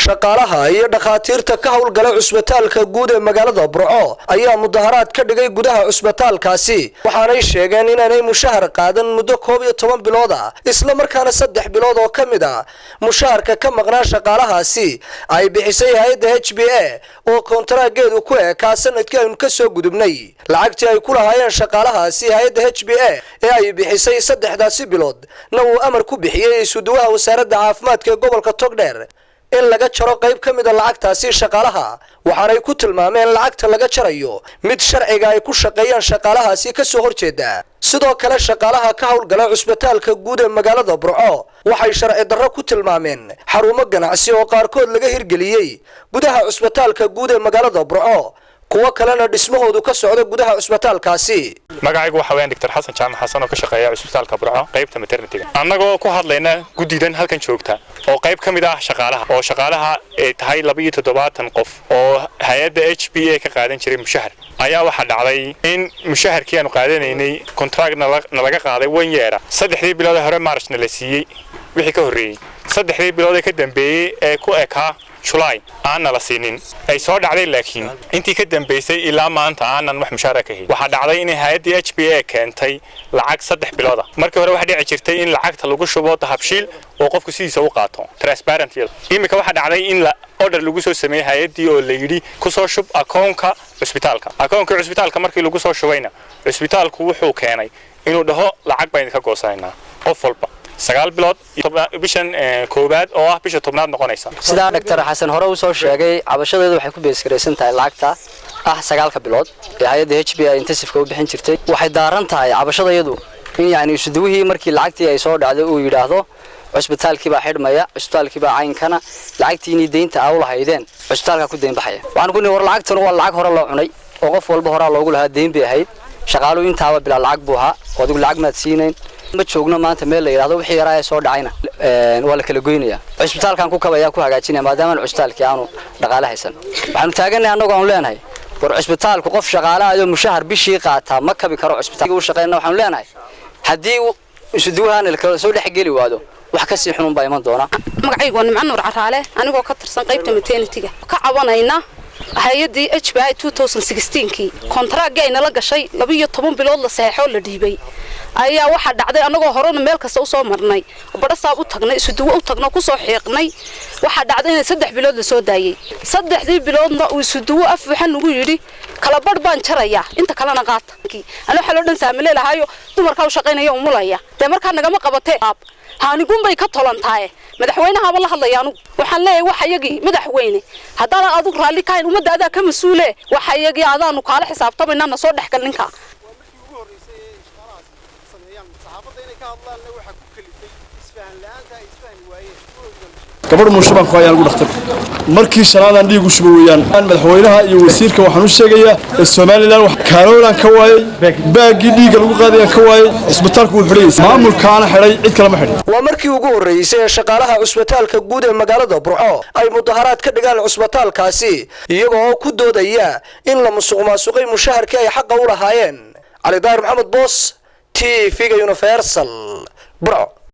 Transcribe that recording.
Shaqaalaha iyo dhakhaatiirta ka howlgala cusbitaalka guud ee magaalada Burco ayaa mudaharaad ka dhigay gudaha cusbitaalkaasi, waxaanay sheegeen inaanay mushahar qaadan muddo 11 bilood ah, isla markaana 3 bilood oo ka mid ah mushaharka ka maqnaa shaqaalahaasi ay bixisay hay-adda HBA oo kontaraageedu ku eekaa sanadkii aynu ka soo gudubnay. Lacagtii ay ku lahaayeen shaqaalahaasi hay-adda HBA ee ay bixisay saddexdaasi bilood na uu amar ku bixiyey isuduwaha wasaaradda caafimaadka ee gobolka Togdheer in laga jaro qayb ka mida lacagtaasi shaqaalaha. Waxaanay ku tilmaameen lacagta laga jarayo mid sharciga ay ku shaqeeyaan shaqaalahaasi ka soo horjeeda. Sidoo kale, shaqaalaha ka howlgala cusbitaalka guud ee magaalada Burco waxay sharci darro ku tilmaameen xarumo ganacsi oo qaarkood laga hirgeliyey gudaha cusbitaalka guud ee magaalada Burco, kuwo kalena dhismahoodu ka socda gudaha cusbitaalkaasi. Magacaygu waxa weeyaan Dr. Xasan Jaamac Xasan oo ka shaqeeya cusbitaalka Burco, qaybta maternity-ga. Annagoo ku hadlayna guddidan halkan joogta oo qayb ka mid ah shaqaalaha, oo shaqaalaha ay tahay 72 qof oo hay-adda HBA ka qaadan jiray mushahar, ayaa waxaa dhacday in mushaharkii aanu qaadanaynay contract nalaga qaaday one year. Saddexdii bilood ee hore Marchna la siiyey, wixii ka horreeyey saddexdii bilood ee ka dambeeyey ee ku ekaa July aanna la siinin ay soo dhacday, laakiin intii ka dambeysay ilaa maanta aanan wax mushaara ka helin. Waxaa dhacday inay hay-addii HBA keentay lacag 3 bilooda. Markii hore waxaa dhici jirtay in lacagta lagu shubo Dahabshiil oo qofku sidiisa u qaato transparent. Iminka waxaa dhacday in la order lagu soo sameeyey hay-addii oo la yidhi kusoo shub akoonka cusbitaalka. Akoonkii cusbitaalka markii lagu soo shubayna, cusbitaalku wuxuu keenay inuu dhaho lacag baan idinka goosanaynaa qof walba 9 bilood, bishan koowaad oo ah bisha 10aad noqonaysa. Sidaa Dhaktar Xasan hore uu soo sheegay, cabashadeedu waxay ku beesgaraysan tahay lacagta ah 9-ka bilood ee hay-adda HBA intensiveka u bixin jirtay. Waxay daaran tahay cabashadayadu in yacni isuduwihii markii lacagtii ay soo dhacday uu yidhaahdo cusbitaalkii baa xidhmaya, cusbitaalkii baa caynkana, lacagtiinii deynta aa u lahaydeen cusbitaalkaa ku deyn baxaya. Waxaan ku nihi, war lacagtan waa lacag hore loo cunay oo qof walba horaa loogu lahaa, deyn bay ahayd. Shaqaaluhu intaaba bilaa lacag buu ahaa oo adigu lacag maad siinayn. Ma joogno maanta meel la yidhahdo wixii yaraa ee soo dhacayna waa la kala goynaya, cusbitaalkan ku kabaya, ku hagaajinaya, maadaama cusbitaalkii aanu dhaqaale haysan. Waxaanu taagannahay annagoo aanu leenahay, war cusbitaalku qof shaqaale ayoo mushahar bishii qaataa ma kabi karo cusbitaalka u shaqeynana. Waxaanu leenahay, haddii isuduwahan la kala soo dhex geli waado, wax kasii xunun baa iman doona. Magacaygu waa Nimco Nuur Caraale, anigoo ka tirsan qaybta maternity-ga, ka cabanayna hay-addii HBI kii kontaraaggii ay nala gashay 12 bilood la saxeexoo la dhiibay. Ayaa waxaa dhacday, annagoo horena meel kasta usoo marnay, badhasaab u tagnay, isuduwo u tagno, kusoo xiiqnay, waxaa dhacday inay 3 bilood la soo daayey. Saddexdii biloodna uu isuduwo af waxaa nagu yidhi kala badh baan jarayaa, inta kalena qaata. Ana waxaa loo dhan saamile lahaayo dumarkaa u shaqaynaya umulaya dee markaa nagama qabatee, haanigunbay ka tolantaye. Madaxweynahaaba la hadlaya anugu, waxaan leeyahay, wax iyagii madaxweyne, haddaanan adigu raalli ka hayn, ummadda adaa ka mas-uule, waxa iyagii adaanu kaala xisaabtamayna, na soo dhexgal ninka. Waa markii ugu horreysay ee shaqaalahaasi sameeyaan saxaafadda inay ka hadlaanna waxaa ku kalifay isfahan la'aanta ay isfahmi waayeen. Gabadh muushaban ku hayaan ugu dhakhtarka markii shanaadaan dhiig u shuba weeyaan. Madaxweynaha iyo wasiirka waxaan u sheegayaa ee Somaliland, kaanoolaan ka waayey, baaggii dhiigga lagu qaadayaan ka waayey. Cisbitaalku wuu xidhayay, maamulkaana xidhay, cid kale ma xidhin. Waa markii ugu horreysay ee shaqaalaha cusbitaalka guud ee magaalada Burco ay mudaharaad ka dhigaan cusbitaalkaasi, iyagoo oo ku doodaya in la musuq maasuqay mushaharkii ay xaqa u lahaayeen. Cali Daahir Maxamed Boos, TV-ga Universal, Burco.